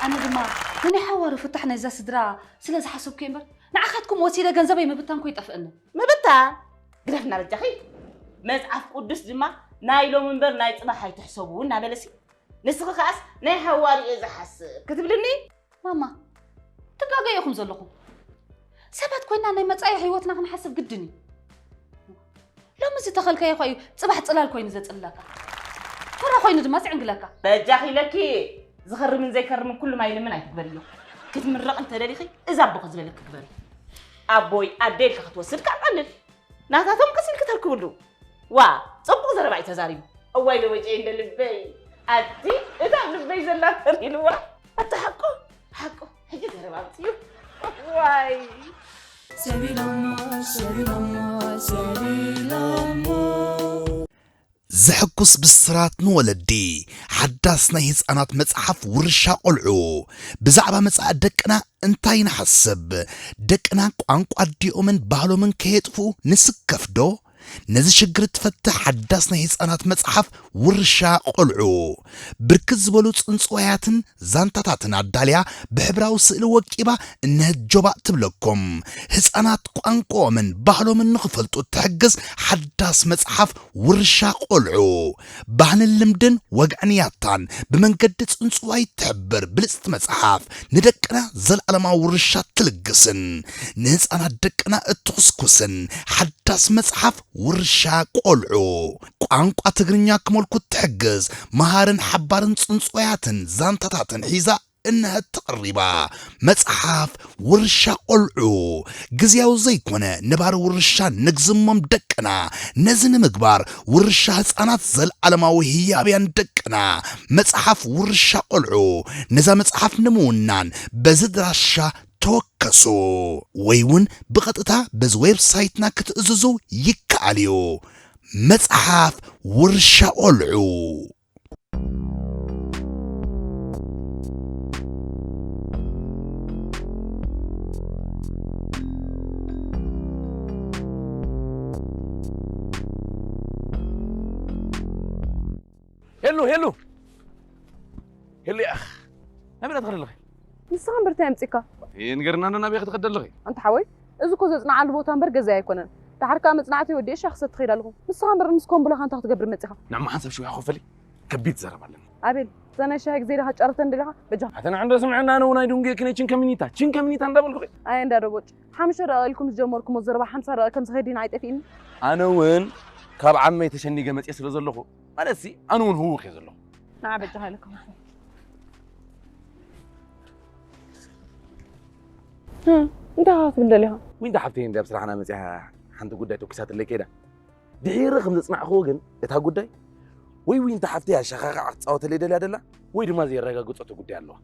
ኣነ ድማ ንናይ ሓዋሩ ፍታሕ ናይዛ ስድራ ስለ ዝሓሰብኩ እየ እምበር ንዓኻትኩም ወሲደ ገንዘበይ ምብታን ኮ ይጠፍእኒ። ምብታን ግደፍና በጃኺ። መፅሓፍ ቅዱስ ድማ ናይ ሎም እምበር ናይ ፅባሕ ኣይትሕሰቡ እናበለሲ ንስኺ ከኣስ ናይ ሓዋሩ እየ ዝሓስብ ክትብልኒ? ማማ፣ ትጋገዩ ኢኹም ዘለኹም። ሰባት ኮይና ናይ መጻኢ ህይወትና ክንሓስብ ግድን እዩ። ሎሚ ዝተኸልካዮ እኳ እዩ ጽባሕ ጽላል ኮይኑ ዘጽልለካ፣ ፍረ ኮይኑ ድማ ዝዕንግለካ። በጃኺ ኢለኪ፣ ዝኸርምን ዘይከርምን ኩሉ ማይ ልምን ኣይትግበርዮ። ክትምረቕ እንተደሊኺ እዛ ኣቦኺ ዝበለኪ ግበሪ። ኣቦይ ኣደ ኢልካ ክትወስድ ካብ ቀልል፣ ናታቶም ቀስ ኢልኪ ተርክብሉ። ዋ፣ ጽቡቕ ዘረባ እዩ ተዛሪቡ። እዋይ ደቦጭ እንደ ልበይ፣ ኣቲ እታ ኣብ ልበይ ዘላ ተር ኢልዋ። ኣታ ሓቁ፣ ሓቁ፣ ሕጂ ዘረባ ኣምፅኡ። ዋይ። ሰቢሎሞ ሰቢሎሞ ሰቢሎሞ ዘሐጉስ ብስራት ንወለዲ። ሓዳስ ናይ ህፃናት መፅሓፍ ውርሻ ቆልዑ። ብዛዕባ መፃኢ ደቅና እንታይ ንሓስብ? ደቅና ቋንቋ ኣዲኦምን ባህሎምን ከየጥፍኡ ንስከፍዶ? ነዚ ሽግር ትፈትሕ ሓዳስ ናይ ህፃናት መፅሓፍ ውርሻ ቆልዑ። ብርክት ዝበሉ ፅንፅዋያትን ዛንታታትን ኣዳልያ ብሕብራዊ ስእሊ ወቂባ እነሀት ጆባእ ትብለኩም። ህፃናት ቋንቋኦምን ባህሎምን ንኽፈልጡ እትሕግዝ ሓዳስ መፅሓፍ ውርሻ ቆልዑ። ባህልን ልምድን ወግዕን ያታን ብመንገዲ ፅንፅዋይ ትሕብር ብልፅቲ መፅሓፍ ንደቅና ዘለኣለማዊ ውርሻ ትልግስን ንህፃናት ደቅና እትኹስኩስን ሓዳስ መፅሓፍ ውርሻ ቆልዑ። ቋንቋ ትግርኛ ክመልኩ እትሕግዝ መሃርን ሓባርን ፅንፅዋያትን ዛንታታትን ሒዛ እነሀት ተቐሪባ። መፅሓፍ ውርሻ ቆልዑ። ግዝያዊ ዘይኮነ ነባሪ ውርሻ ንግዝሞም ደቅና። ነዚ ንምግባር ውርሻ ህፃናት ዘለዓለማዊ ህያብያን ደቅና። መፅሓፍ ውርሻ ቆልዑ። ነዛ መፅሓፍ ንምውናን በዚ ድራሻ ተወከሱ ወይ እውን ብቐጥታ በዚ ዌብሳይትና ክትእዝዙ ይከኣል እዩ። መጽሓፍ ውርሻ ቆልዑ። ሄሉ ሄሉ ሄሉ ያኽ ናበይ ትኸዲ ኣለኺ? ንስኻ እምበር እንታይ ኣምፂእካ? ንገርና እንዶ ናበይ ክትኸዲ ኣለኺ? ኣንታ ሓወይ እዚ እኮ ዘፅናዓሉ ቦታ እምበር ገዛይ ኣይኮነን። ደሓር ከዓ መፅናዕቲ ወዲኤ ሻሂ ክሰቲ ከይደ ኣለኹ። ንስኻ እምበር ምስ ኮምብላኻ እንታይ ክትገብር መፂኻ? ንዕማ ሓንሳብ ሽውያ ኮፍ በሊ ከቢድ ዘረባ ኣለኒ። ኣቤል እዛ ናይ ሻሂ ግዜ ዲኻ ጨርተን ደሊኻ በጃኻ። ኣተ ንዓ እንዶ ስምዐና ኣነ እውን ኣይድንጉየክን እየ ችን ከሚኒታ ችን ከሚኒታ እንዳበልኩኺ። ኣየ እንዳ ደቦጭ ሓሙሽተ ደቂቕ ኢልኩም ዝጀመርኩሞ ዘረባ ሓምሳ ደቂቕ ከም ዝኸይድ ዲና ኣይጠፊእኒ። ኣነ እውን ካብ ዓመይ ተሸኒገ መፅየ ስለ ዘለኹ ማለትሲ ኣነ እውን ህውኽ እየ ዘለኹ። ንዓ በጃኻ ኢለካ። እንታይ ኢኻ ክትብል ደሊኻ? ዊንታ ሓፍተይ እንድያ ኣብ ስራሕና መፂኣ ሓንቲ ጉዳይ ተኩሳትለይ ከይዳ። ድሒረ ከም ዘፅናዕኽዎ ግን እታ ጉዳይ ወይ ዊንታ ሓፍተይ ኣሻኻኽዓ ክትፃወተለይ ደልያ ደላ ወይ ድማ ዘየረጋግፆ እቲ ጉዳይ ኣለዋ።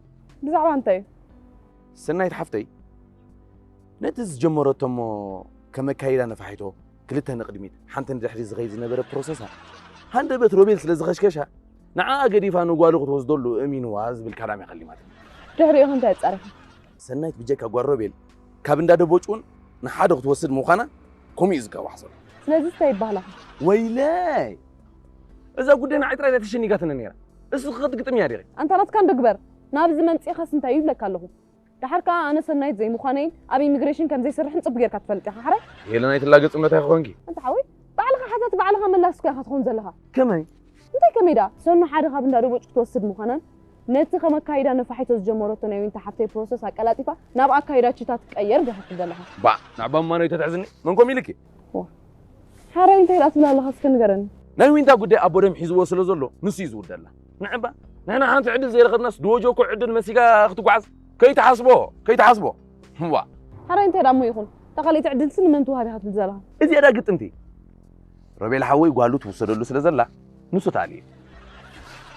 ብዛዕባ እንታይ እዩ? ሰናይት ሓፍተይ ነቲ ዝጀመረቶ እሞ ከመካይዳ ነፋሒቶ ክልተ ንቕድሚት ሓንቲ ንድሕሪት ዝኸይድ ዝነበረ ፕሮሰሳ ሃንደበት ሮቤል ስለ ዝኸሽከሻ ንዓኣ ገዲፋ ንጓሉ ክትወስደሉ እሚንዋ ዝብል ካላም እያ ከሊማትኒ። ድሕሪኡ ከ እንታይ ኣጻሪኻ? ሰናይት ብጀካ ጓል ሮቤል ካብ እንዳ ደቦጭ እውን ንሓደ ክትወስድ ምዃና ከምኡ እዩ ዝጋዋሕ ዘሎ። ስለዚ እንታይ ይበሃል ኣኸ? ወይለይ! እዛ ጉዳይ ንዓይ ጥራይ እያ ተሸኒጋትኒ ነይራ። እስኺ ከ ትግጥምያ ዲኺ? ኣንታ ናትካ እንዶ ግበር። ናብዚ መምጺእኻስ እንታይ እዩ ይብለካ ኣለኹ። ደሓር ከኣ ኣነ ሰናይት ዘይምዃነይን ኣብ ኢሚግሬሽን ከም ዘይሰርሕን ጽቡቕ ጌርካ ትፈልጥ ኢኻ፣ ሕራይ? ሄለን ኣይትላገጽ እምነት ኣይኮንኪ። ኣንታ ሓወይ፣ ባዕልኻ ሓታ እቲ ባዕልኻ መላስ እኳ ኢኻ ትኸውን ዘለኻ። ከመይ? እንታይ ከመይ ደኣ? ሰኑ ሓደ ካብ እንዳ ደቦጭ ክትወስድ ምዃናን ነቲ ከም ኣካይዳ ነፋሒቶ ዝጀመረቶ ናይ ዊንታ ሓፍተይ ፕሮሰስ ኣቀላጢፋ ናብ ኣካይዳ ቺታ ትቀየር ዲኻ ትብል ዘለኻ? ባእ፣ ንዕባ እማኖይ ተትሕዝኒ መን ከምኡ ኢልኪ? ሓራይ እንታይ ደኣ ትብል ኣለኻ እስከ ንገረኒ። ናይ ዊንታ ጉዳይ ኣቦ ደም ሒዝዎ ስለ ዘሎ ንሱ እዩ ዝውደላ። ንዕባ ንሕና ሓንቲ ዕድል ዘይረኸብናስ ድወጆ እኮ ዕድል መሲጋ ክትጓዓዝ ከይትሓስቦ ከይትሓስቦ። ዋ ሓራይ እንታይ ደኣ እሞ ይኹን እታ ካልኣይቲ ዕድልሲ ንመን ትወሃብ ኢኻ ትብል ዘለኻ? እዚኣ ደኣ ግጥምቲ ሮቤል ሓወይ ጓሉ ትውሰደሉ ስለ ዘላ ንሱ ተኣልዩ።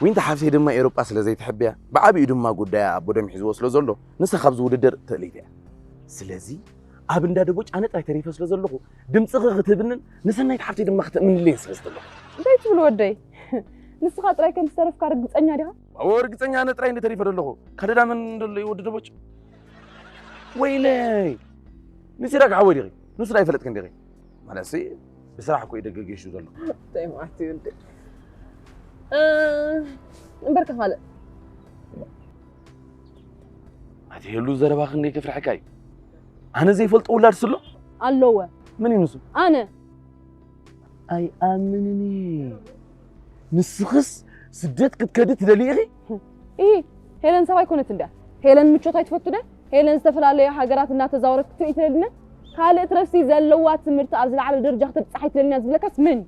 ዊንታ ሓፍተይ ድማ ኤውሮጳ ስለ ዘይትሕብያ ብዓቢኡ ድማ ጉዳያ ኣቦ ደም ሒዝዎ ስለ ዘሎ ንሳ ካብዚ ውድድር ትእልይቲ እያ። ስለዚ ኣብ እንዳ ደቦጭ ኣነ ጥራይ ተሪፈ ስለ ዘለኹ ድምፅኺ ክትህብንን ንሰናይት ሓፍተይ ድማ ክተእምንለይን ስለ ዝደለኹ። እንታይ ትብል ወደይ? ንስኻ ጥራይ ከም ዝተረፍካ ርግፀኛ ዲኻ? ኣዎ ርግፀኛ ኣነ ጥራይ እንደ ተሪፈ ዘለኹ። ካደዳ መን እንደሎ እዩ ወዲ ደቦጭ? ወይለይ ንሲራክ ሓወይ ዲኺ? ንሱ ዶ ኣይፈለጥክን ዲኺ? ማለትሲ ብስራሕ እኮ እዩ ደገ ገይሹ ዘሎ። እንታይ ማለት እዩ እንዴ? እ፣ እምበርከ ካልእ ኣትሄሉ ዘረባ ክንደይ ከፍርሐካ እዩ። ኣነ ዘይፈልጦ ውላድ ስሎ ኣለወ። መን እዩ ንሱ? ኣነ ኣይኣምንን እየ። ንስኽስ ስደት ክትከዲ ትደሊ ኢኺ? ኢ ሄለን ሰብ ኣይኮነትን ድያ? ሄለን ምቾት ኣይትፈቱ ድያ? ሄለን ዝተፈላለየ ሃገራት እናተዛወረት ክትርኢ ትደሊ ድያ? ካልእ ትረፍሲ ዘለዋ ትምህርቲ ኣብ ዝለዓለ ደረጃ ክትብጻሕ ኣይትደልን እያ ዝብለካስ መን እዩ?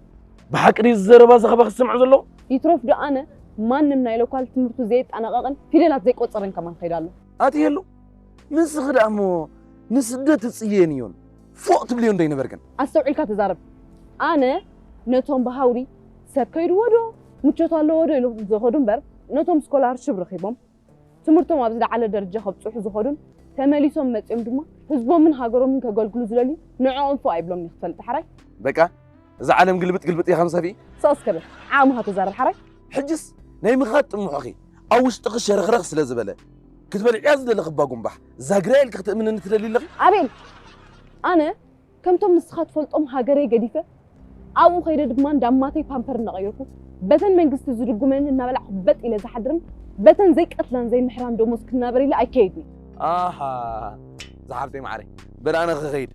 ብሓቂ ድዩ እዚ ዘረባ እዚ ካባኺ ዝሰምዖ ዘለኹ? ይትረፍ ዶ ኣነ ማንም ናይ ሎካል ትምህርቱ ዘየጠናቐቐን ፊደላት ዘይቆጸረን ከማን ከይዱ ኣሎ። ኣትየሉ ንስኺ ደኣ እሞ ንስደት ትጽየንዮን ፎእ ትብልዮን ዶ ኣይነበርክን? ኣስተውዒልካ ተዛረብ። ኣነ ነቶም ብሃውሪ ሰብ ከይድዎ ዶ ምቾት ኣለዎ ዶ ኢሎም ዝኸዱ እምበር ነቶም ስኮላርሽፕ ረኺቦም ትምህርቶም ኣብ ዝለዓለ ደረጃ ከብፅሑ ዝኸዱን ተመሊሶም መፂኦም ድማ ህዝቦምን ሃገሮምን ከገልግሉ ዝደልዩ ንዕኦም ፎእ ኣይብሎም ክትፈልጥ ሓራይ። በቃ እዛ ዓለም ግልብጥ ግልብጥ ኢኻ ምሳፊ። ሰስ ከብል ዓቕምኻ ተዛረብ ሓራይ። ሕጅስ ናይ ምኻድ ጥሙሑኺ ኣብ ውሽጥኺ ሸረኽረኽ ስለ ዝበለ ክትበልዕያ ዝደለኺ እባ ጉንባሕ ዛግርያ ኢልኪ ክትእምንኒ ትደሊ ኣለኺ? ኣቤል ኣነ ከምቶም ንስኻ ትፈልጦም ሃገረይ ገዲፈ ኣብኡ ከይደ ድማ እንዳማተይ ፓምፐር እናቐየርኩ በተን መንግስቲ ዝድጉመኒ እናበላዕኩ በጥ ኢለ ዝሓድርን በተን ዘይቀትላን ዘይምሕራን ደሞዝ ክናበር ኢለ ኣይከይድን። ኣሃ ዝሓፍተይ ማዕረይ በል ኣነ ክኸይድ።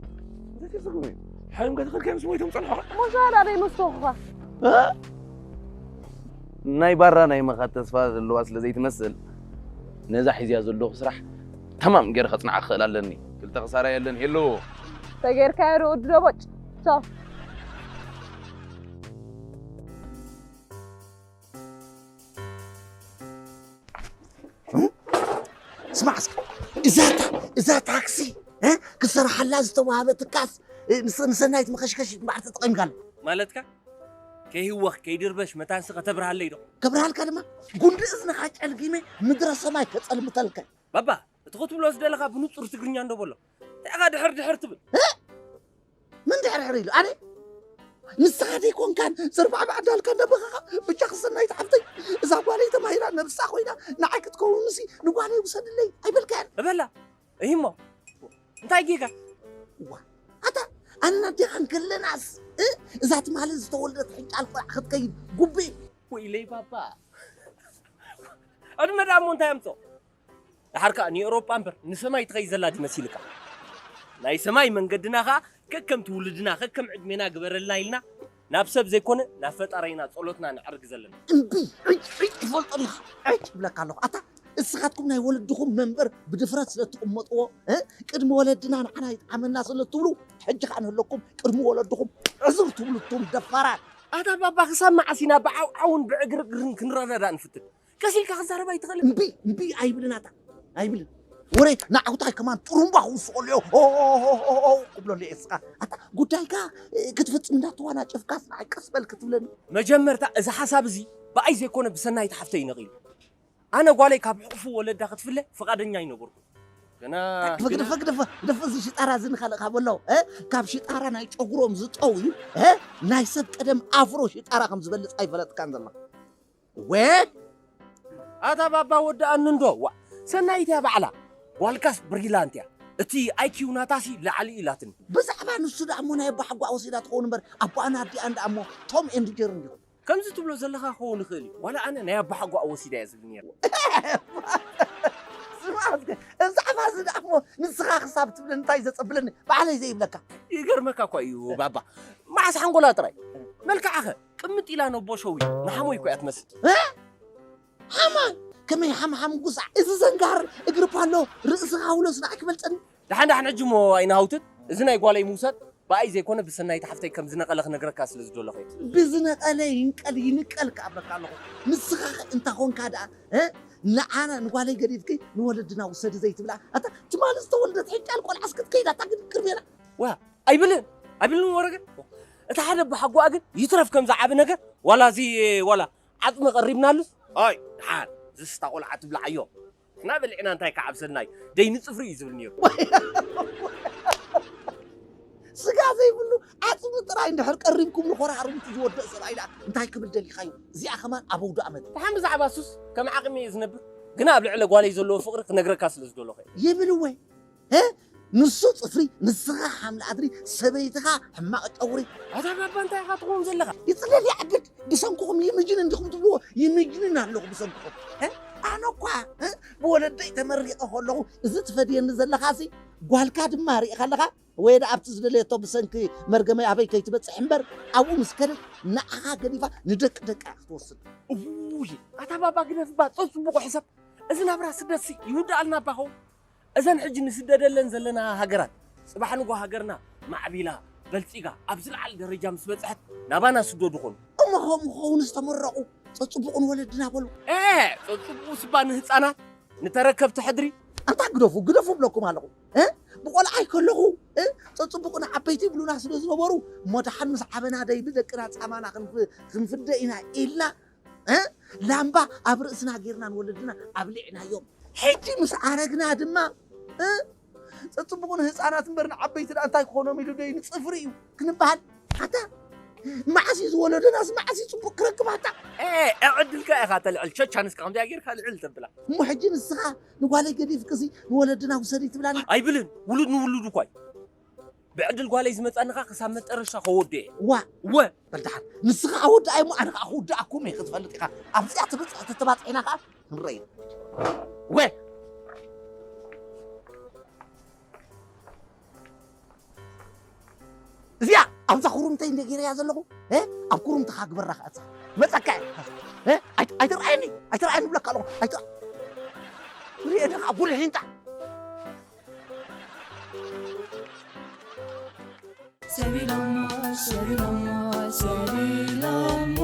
እንታይ ትስጉም እዩ? ሓዮም ከትኸድካ ምስ ሞይቶም ጸንሖ። ሞሻ ኣበይ መስተኹኻ? ናይ ባራ ናይ ምኻድ ተስፋ ዘለዋ ስለ ዘይትመስል ነዛ ሒዝያ ዘለኹ ስራሕ ተማም ገይረ ከጽንዓ ክኽእል ኣለኒ። ክልተ ክሳራ የለን ሄሎ። ተጌርካዮ ዶ ወዲ ደቦጭ? ቻው። ስማዕ እስከ እዛ እዛ ታክሲ እ ክሰርሓላ ዝተዋሃበ ትካስ እ፣ ንስ- ንሰናይት መኸሽከሽ እምበኣር ተጠቒምካሉ ማለትካ ከይህወኽ ከይድርበሽ መታንሲ ከተብርሃለይ ዶ ከብርሃልካ ድማ ጉንዲ እዝንኻ ጨልጊመ ምድረ ሰማይ ከጸልምተልካ ባባ እቲ ክትብሎ ዝደለኻ ብንጹር ትግርኛ እንዶ በሎ እንታይ ኢኻ ድሕር ድሕር ትብል ምን ድሕርሕር ኢሉ ኣነ ንስኻ ዘይኮንካን ዘርባዕባዕ እንዳልካ እንዳበኸኻ ብቻ ክሰናይት ሓፍተይ እዛ ጓለይ ተማሂራ ነብሳ ኮይና ንዓይ ክትከውን ምሲ ንጓለይ ውሰድለይ ኣይበልካያን እበላ እሂሞ እንታይ ጌጋ ዋ ኣታ ኣነና ዴኻ እንከለናስ እ? እዛ ትማሊ ዝተወልደት ሕንጫል ቆልዓ ክትከይድ ጉቢ ወይለይ ባባ ዕድመ ዳሞ እንታይ ኣምጾ ደሓር ከኣ ንኤውሮጳ እምበር ንሰማይ ትኸይድ ዘላ ድዩ መሲልካ? ናይ ሰማይ መንገድና ከኣ ከከም ትውልድና ከከም ዕድሜና ግበረልና ኢልና ናብ ሰብ ዘይኮነ ናብ ፈጣሪና ጸሎትና ነዕርግ ዘለና። እምቢ ዕጭ ዕጭ ትፈልጦ ኣለኻ ዕጭ ይብለካ ኣለኹ ኣታ እስኻትኩም ናይ ወለድኹም መንበር ብድፍረት ስለ እትቕመጥዎ እ ቅድሚ ወለድና ንዓና ይጥዓመና ስለ እትብሉ ሕጂ ከኣ ንህለኩም ቅድሚ ወለድኹም ዕዝር ትብሉ እቱም ደፋራት ኣታ ባባ ክሳብ መዓስ ኢና ብዓውዓውን ብዕግርግርን ክንረዳዳእ ንፍትን? ቀስ ኢልካ ክትዛረብ ኣይትኽእልን? እምቢ እምቢ ኣይብልን ኣታ ኣይብልን። ወረ ንዓውታይ ከማን ጥሩምባ ክውስኸሉ እዮ ክብለሉ እየ እስኻ ኣታ ጉዳይካ ክትፍጽም እንዳተዋናጨፍካስ ንዓይ ቀስ በል ክትብለኒ። መጀመርታ እዚ ሓሳብ እዚ ብኣይ ዘይኮነ ብሰናይት ሓፍተይ እዩ ነቒሉ። ኣነ ጓለይ ካብ ሕቑፉ ወለዳ ክትፍለ ፍቓደኛ ኣይነበርኩን። ገና ግደፈ ግደፈ ግደፈ ግደፈ እዚ ሽጣራ እዚ ንኻልእ ካብ ኣሎ እ? ካብ ሽጣራ ናይ ጨጉሮም ዝጠውዩ እ? ናይ ሰብ ቀደም ኣፍሮ ሽጣራ ከም ዝበልፅ ኣይፈለጥካን ዘለኻ። ወ ኣታ ባባ ወድኣኒ እንዶ ዋ ሰናይት እያ ባዕላ ጓልካስ ብሪላንት እያ እቲ ኣይኪው ናታሲ ላዕሊ ኢላትኒ ብዛዕባ ንሱ ደኣ እሞ ናይ ኣቦሓጓ ወሲዳ ትኸውን እምበር ኣቦኣን ኣዲኣን ደኣ እሞ ቶም ኤንድ ጀሪ እንዲኹም ከምዚ ትብሎ ዘለኻ ክኸውን ይኽእል እዩ ዋላ ኣነ ናይ ኣቦሓጓ ወሲዳ እያ ዝብል ነይረ ስማዕትከ እብዛዕባ እዚ ደኣ እሞ ንስኻ ክሳብ ትብል እንታይ ዘጸብለኒ ባዕለይ ዘይብለካ ይገርመካ እኳ እዩ ባባ መዓስ ሓንጎላ ጥራይ መልክዓኸ ቅምጥ ኢላ ነቦ ሸዊ ንሓሞይ እኮ እያ ትመስል። እ? ሓማይ ከመይ ሓምሓም ጉሳዕ እዚ ዘንጋር እግሪ ፓሎ ርእስኻ ውለስ ንዓይ ክበልፀኒ። ደሓን ደሓን ሕጂ እሞ ኣይንሃውትን እዚ ናይ ጓለይ ምውሳድ ብኣይ ዘይኮነ ብሰናይት ሓፍተይ ከም ዝነቐለ ክነግረካ ስለ ዝደለኹ እየ። ብዝነቐለ ይንቀል ይንቀል ክኣብለካ ኣለኹ። ንስኻ ኸ እንታ ኾንካ ደኣ እ? ንዓና ንጓለይ ገዲፍኪ ንወለድና ውሰዲ ዘይትብላ ኣታ ትማሊ ዝተወልደት ሕጫል ቆልዓስ ክትከይድ ኣታ ግድግር ቤላ። ዋ ኣይብልን ኣይብልን ወረገ እቲ ሓደ ብሓጓኣ ግን ይትረፍ ከምዚ ዓቢ ነገር ዋላ እዚ ዋላ ዓጽሚ ቀሪብናሉስ ኣይ ድሓር ዝስታ ቆልዓ ትብልዓዮ ንሕና በሊዕና እንታይ ከዓብ ሰናይ ደይኒ ጽፍሪ እዩ ዝብል ነይሩ ስጋ ዘይብሉ ዓጽሚ ጥራይ እንድሕር ቀሪብኩም ንኾራርምቱ ዝወደእ ሰብኣይ ደኣ እንታይ ክብል ደሊኻዮ እዚኣ ከማን ኣበው ዶ ኣመት ብሓን ብዛዕባ ሱስ ከም ዓቕሚ እየ ዝነብር ግን ኣብ ልዕሊ ጓለይ ዘለዎ ፍቕሪ ክነግረካ ስለ ዝደለኹ እየ ይብል እወ እ ንሱ ጽፍሪ ንስኻ ሓምሊ ኣድሪ ሰበይትኻ ሕማቕ ጨጉሪ ኣታ ባባ እንታይ ኢኻ ትኸውን ዘለኻ ይጽለል ይዓግድ ብሰንክኹም ይምጅን እንዲኹም ትብልዎ ይምጅንን ኣለኹ ብሰንክኹም እ ኣነ እኳ እ ብወለደይ ተመሪቐ ከለኹ እዚ ትፈድየኒ ዘለኻሲ ጓልካ ድማ ርኢኻ ኣለኻ ወይ ደኣ ኣብቲ ዝደለየቶ ብሰንኪ መርገመይ ኣበይ ከይትበጽሕ እምበር ኣብኡ ምስ ከደት ንዓኻ ገዲፋ ንደቂ ደቃ ክትወስድ እውይ ኣታ ባባ ግደፍባ ጸጽቡቑ ሕሰብ እዚ ናብራ ስደትሲ ይውድኣልና ባኸው እዘን ሕጂ ንስደደለን ዘለና ሃገራት ጽባሕ ንጎ ሃገርና ማዕቢላ በልጺጋ ኣብ ዝለዓለ ደረጃ ምስ በጽሐት ናባና ስደዱ ኾኑ። እሞ ከምኡ ክኸውን ዝተመረቑ ጸጽቡቑ ንወለድና በሉ። ኤ፣ ጸጽቡቑ ስባ ንህጻናት፣ ንተረከብቲ ሕድሪ። ኣንታ ግደፉ፣ ግደፉ ብለኩም ኣለኹ። እ? ብቆልዓ ከለኹ፣ እ? ጸጽቡቑ ንዓበይቲ ይብሉና ስለ ዝነበሩ፣ እሞ ደሓን ምስ ዓበና ደይብል ደቅና ጻማና ክንፍ-፣ ክንፍደ ኢና ኢልና፣ እ? ላምባ ኣብ ርእስና ጌርና ንወለድና ኣብሊዕናዮም። ሕጂ ምስ ኣረግና ድማ፣ እ? ጸጽቡቑ ንህጻናት እምበር ንዓበይቲ ደኣ እንታይ ክኾኖም ኢሉ ደይ ንጽፍሪ እዩ ክንበሃል። ኣታ መዓስ እዩ ዝወለደናስ መዓስ እዩ ጽቡቕ ክረክብ ኣታ? ኤ፣ ዕድልካ ኢኻ ተልዕል። ቸቻንስካ ከምዚኣ ጌርካ ልዕል ተብላ። እሞ ሕጂ ንስኻ ንጓለይ ገዲፍክሲ ንወለድና ውሰዲ ትብላኒ? ኣይብልን። ውሉድ ንውሉድ እኳ እዩ። ብዕድል ጓለይ ዝመጻኒ ኸኣ ክሳብ መጠረሻ ከወዶ እየ። ዋ! ወ! በል ደሓን። ንስኻ ኣወድኣይ እሞ ኣነ ኸኣ ክውድኣኩም እየ ክትፈልጥ ኢኻ። ኣብዚኣ ትብጽሕ ተተባጽሒና ኸኣ ክንረኢ። ወ! እዚኣ ኣብዛ ኩሩምተይ እንደ ገይረያ ዘለኹ፣ እ? ኣብ ኩሩምትኻ ግበራ ኸኣ እዛ። መጸካ እየ። እ? ኣይ-፣ ኣይትርኣየኒ፣ ኣይትርኣየኒ ብለካ ኣለኹ። ኣይት-፣ ሪኤኒ ኸኣ ጉልሕ ይንጣ። ሰቢሎሞ፣ ሰቢሎሞ፣ ሰቢሎሞ።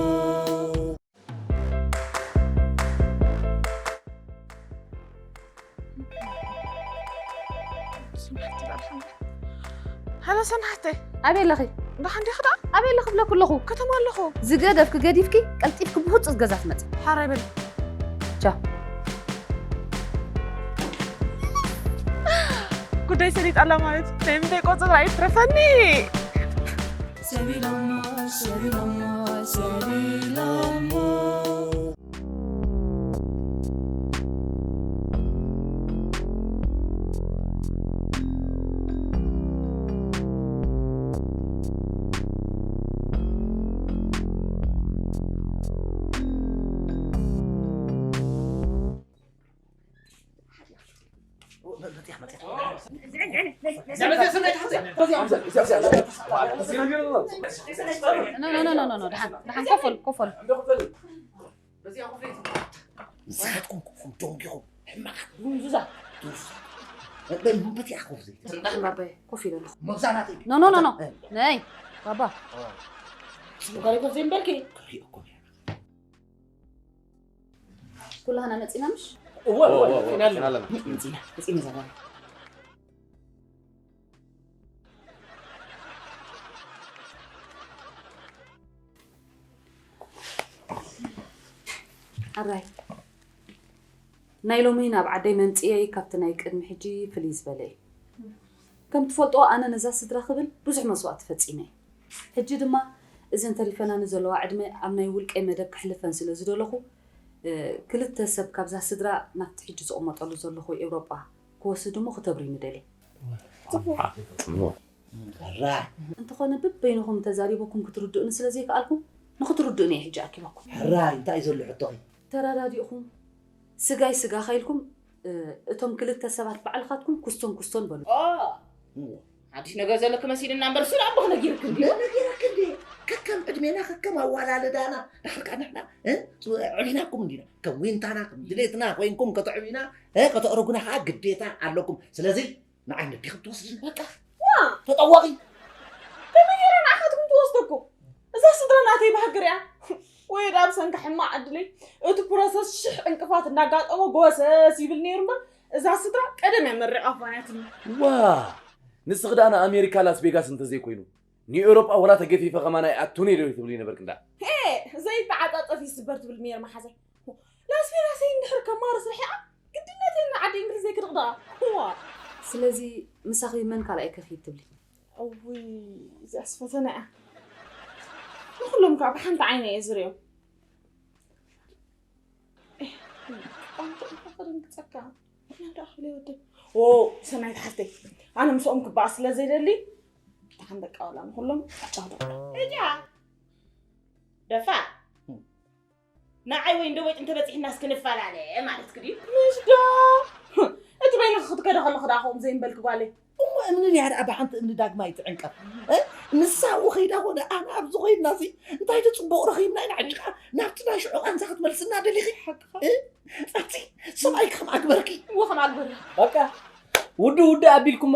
ሃሎ ሰናሕተይ። ኣበይ ኣለኺ? ደሓን ዲኺ ደኣ? ኣበይ ኣለኺ ብለኪ ኣለኹ። ከተማ ኣለኹ። ዝገደፍኪ ገዲፍኪ ቀልጢፍኪ ብህጹጽ ገዛ ትመጺ። ሓራይ በሊ። ቻው። ጉዳይ ሰሊጥ ኣላ ማለት ናይ ምንታይ ቆጽራ ይትረፈኒ። ሰቢሎሞ፣ ሰቢሎሞ፣ ሰቢሎሞ። No, no, no, no, no, no, ደሓን፣ ደሓን፣ ኮፍ በሉ፣ ኮፍ በሉ። ንስኻትኩም ኮፍኹም ደንጊኹም፣ ሕማቓት። ድንዙዛት። ድንዙዛት። በል፣ በል፣ በቲያ ኮፍ ዘይት። ጽንጣሕ ባባይ፣ ኮፍ ኢለ ኣለኹ። መግዛናት እዩ። ኖ፣ ኖ፣ ኖ፣ ኖ። እ። ነይ፣ ባባ። ኦ። ጽቡቕ ጋር ኮፍ ዘይምበልኪ። ክሪኦ እኮ እየ። ኩላህና መጺና ምሽ? እወ፣ እወ፣ እወ፣ መጺና ኣለና። መጺና ኣለና። መጺና፣ መጺና ዘላ። ኣራይ፣ ናይ ሎሚ ናብ ዓደይ መምጽኤይ ካብቲ ናይ ቅድሚ ሕጂ ፍልይ ዝበለ እዩ። ከም ትፈልጦ፣ ኣነ ነዛ ስድራ ክብል ብዙሕ መስዋእቲ ፈጺመ እየ። ሕጂ ድማ እዘን ተሪፈናኒ ዘለዋ ዕድመ ኣብ ናይ ውልቀይ መደብ ከሕልፈን ስለ ዝደለኹ፣ እ፣ ክልተ ሰብ ካብዛ ስድራ ናብቲ ሕጂ ዝቕመጠሉ ዘለኹ ኤውሮጳ ክወስድ እሞ ክተብርዩኒ ደልየ። ጽቡቕ። ጽቡቕ። ሕራይ። እንተኾነ በበይንኹም ተዛሪበኩም ክትርድኡኒ ስለ ዘይከኣልኩም፣ ንኽትርድኡኒ እየ ሕጂ ኣኪበኩም። ሕራይ፣ እንታይ እዩ ዘሎ ሕቶኺ? ተረዳዲእኹም፣ ስጋይ ስጋኻ ኢልኩም፣ እ፣ እቶም ክልተ ሰባት ባዕልኻትኩም ኩስቶን ኩስቶን በሉ። ኦ! እዎ። ሓድሽ ነገር ዘለኪ መሲልና እምበር፣ እሱ ንኣቦኺ ነጊርኪ እንድዩ። ነጊረኪ እንድየ። ከከም ዕድሜና፣ ከከም ኣዋላልዳና፣ ዳሕርካ ንሕና፣ እ፣ ዕቢናኩም እንዲና። ከም ዊንታና፣ ከም ድሌትና ኮይንኩም ከተዕብዩና፣ እ፣ ከተእረጉና ከኣ ግዴታ ኣለኩም። ስለዚ ንዓይ ነዲኺ ትወስድኒ፣ በቃ። ዋ! ተጠወቒ። ከመይ ገይረ ንዓኻትኩም ትወስደኩም? እዛ ስድራ ናተይ ባህጊ ሪኣ። ወይ ደኣ ብሰንኪ ሕማቕ ዕድለይ፣ እቲ ፕሮሰስ ሽሕ ዕንቅፋት እንዳጋጠሞ ጎሰስ ይብል ነይሩ እምበር፣ እዛ ስድራ ቀደም እያ መሪቓ ፋንያትኒ። ዋ! ንስኺ ደኣ ንኣሜሪካ ላስ ቬጋስ እንተዘይኮይኑ፣ ንኤውሮጳ ወላ ተገፊፈ ከማን ኣይኣቱን እየ ዶ ትብሊ ነበርኪ እንዳ? ሄ! ዘይተዓጻጸፍ ይስበር ትብል ነይር መሓዘይ። ላስ ቬጋሰይ እንድሕር ከማርስ ርሒቓ፣ ግድነት እየ ንዓዲ እንግሊዘይ ክድቕድቓ። እዋ! ስለዚ ምሳኺ መን ካልኣይ ከኺድ ትብሊ? እውይ፣ እዚኣስ ፈተና እያ። ንኹሎም ከኣ ብሓንቲ ዓይነ እየ ዝርእዮም። ኤህ፣ ቋንቋ እንኳ ከደንግጸካ። መን ደኣ ክብል ይወድብ? ኦ፣ ሰናይት ሓፍተይ፣ ኣነ ምስኦም ክበኣስ ስለ ዘይደሊ፣ ደሓን በቃ ዋላ ንኹሎም ኣጫውቶም። እያ። ደፋ። ንዓይ ወይ እንዶ ወጭ እንተበጺሕናስ ክንፈላለ ማለትኪ ድዩ? ምሽ ዶ? እቲ በይንኺ ክትከዲ ከለኺ ደኣ ከምኡ ዘይምበልኪ ጓለይ። እሞ እምኒ ድያ ደኣ ብሓንቲ እምኒ ዳግማይ ትዕንቀፍ? እ? ንሳ ኣብኡ ከይዳ ኮነ ኣነ ኣብዚ ኮይንናሲ እንታይ ዶ ጽቡቕ ረኺብና ኢና ሕጂ ከኣ ናብቲ ናይ ሽዑ ቃንዛ ክትመልስና ደሊኺ? ሓቅኻ። እ? ጸብጺ ሰብኣይ ከም ኣግበርኪ። እወ ከም ኣግበርና። በቃ ውድእ ውድእ ኣቢልኩሞ።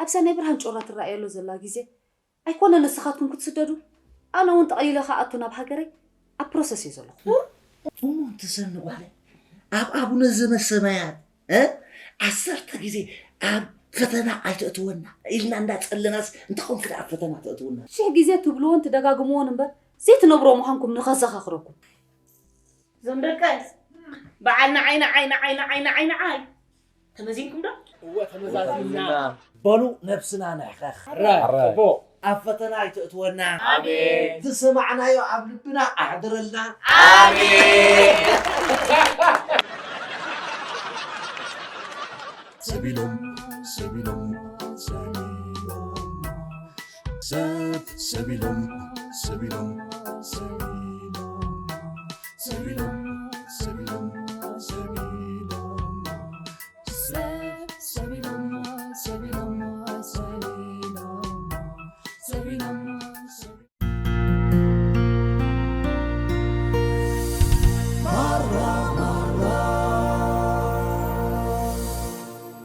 ኣብዛ ናይ ብርሃን ጮራ ትረኣየሎ ዘላ ግዜ ኣይኮነ ንስኻትኩም ክትስደዱ፣ ኣነ እውን ጠቕሊለ ክኣቱ ናብ ሃገረይ ኣብ ፕሮሰስ እየ ዘለኹ። እሞ እንተሰኒ ጓለ ኣብ ኣቡነ ዘበሰማያት እ? ዓሰርተ ግዜ ኣብ ፈተና ኣይተእትወና ኢልና እንዳጸለናስ እንተኾንክ ደኣ ኣብ ፈተና ተእትወና። ሽሕ ግዜ ትብልዎን ትደጋግምዎን እምበር ዘይትነብርዎ ምዃንኩም ንኸዘኻኽረኩም። እዞም ደቀስ በዓል ንዓይ ንዓይ ንዓይ ንዓይ ንዓይ ንዓይ ተመዚንኩም ዶ? እወ ተመዛዚምና። በሉ ነብስና ንሕኸኽ። ሕራይ ጽቡቕ። ኣብ ፈተና ኣይተእትወና። ኣሜን። ዝሰማዕናዮ ኣብ ልብና ኣሕድረልና። ሰቢሎም ሰቢሎም ሰቢሎም ሰብ ሰቢሎም ሰቢሎም ሰቢሎም ሰቢሎም